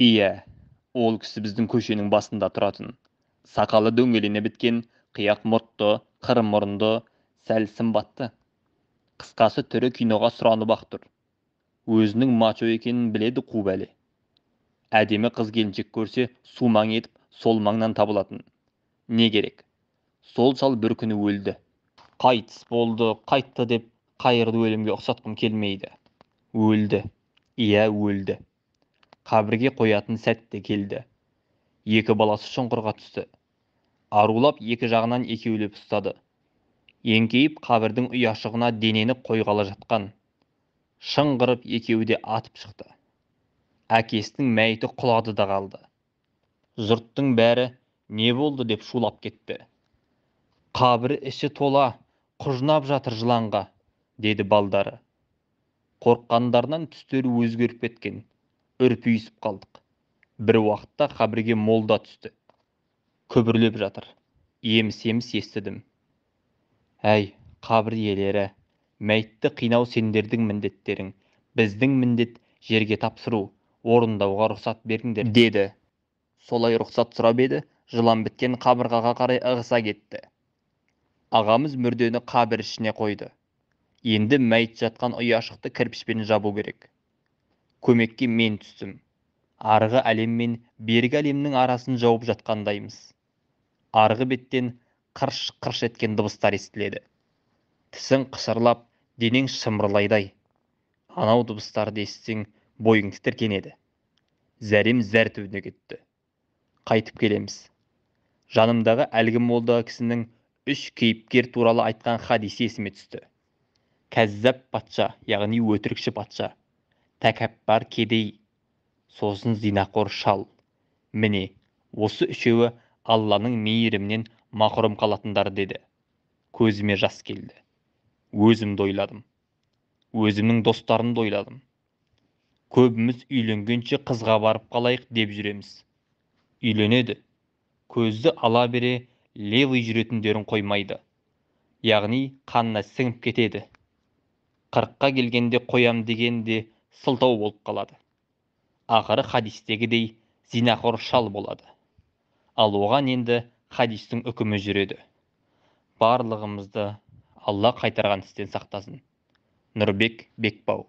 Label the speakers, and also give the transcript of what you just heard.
Speaker 1: Иә, ол кісі біздің көшенің басында тұратын. Сақалы дөңгелене біткен, қияқ мұртты, қыр мұрынды, сәл сымбатты. Қысқасы түрі киноға сұранып-ақ тұр. Өзінің мачо екенін біледі қу бәле. Әдемі қыз келіншек көрсе, сумаң етіп, сол маңнан табылатын. Не керек? Сол шал бір күні өлді. Қайтыс болды, қайтты деп қайырды өлімге ұқсатқым келмейді. Өлді. Иә, өлді. Қабірге қоятын сәт те келді. Екі баласы шұңқырға түсті. Арулап екі жағынан екеулеп ұстады. Еңкейіп қабірдің ұяшығына денені қойғалы жатқан. Шыңғырып екеуі де атып шықты. Әкесінің мәйіті құлады да қалды. Жұрттың бәрі не болды деп шулап кетті. Қабір іші тола, құжынап жатыр жыланға, деді балдары. Қорыққандарынан түстері өзгеріп кеткен. Үрпиісіп қалдық. Бір уақытта қабірге молда түсті. Күбірлеп жатыр. Еміс-еміс естідім. Әй, қабір иелері, мәйітті қинау сендердің міндеттерің. Біздің міндет жерге тапсыру, орындауға рұқсат беріңдер, деді. Солай рұқсат сұрап еді, жылан біткен қабырғаға қарай ығыса кетті. Ағамыз мүрдені қабір ішіне қойды. Енді мәйіт жатқан ұяшықты кірпішпен жабу керек. Көмекке мен түстім. Арғы әлем мен бергі әлемнің арасын жауып жатқандаймыз. Арғы беттен қырш-қырш еткен дыбыстар естіледі. Тісің қышырлап, денең шымырлайды-ай. Анау дыбыстарды естісең, бойың тітіркенеді. Зәрем зәр түбіне кетті. Қайтып келеміз. Жанымдағы әлгі молда кісінің үш кейіпкер туралы айтқан хадисі есіме түсті. Кәззап патша, яғни өтірікші патша, тәкаппар кедей, сосын зинақор шал. Міне, осы үшеуі Алланың мейірімінен мақұрым қалатындар деді. Көзіме жас келді. Өзімді ойладым. Өзімнің достарымды ойладым. Көбіміз үйленгенше қызға барып қалайық деп жүреміз. Үйленеді. Көзді ала бере левый жүретіндерін қоймайды. Яғни қанына сіңіп кетеді. 40-қа келгенде қоям деген де сылтау болып қалады. Ақыры хадистегідей зинақор шал болады. Ал оған енді хадистің үкімі жүреді. Барлығымызды Алла қайтарған істен сақтасын. Нұрбек Бекбау.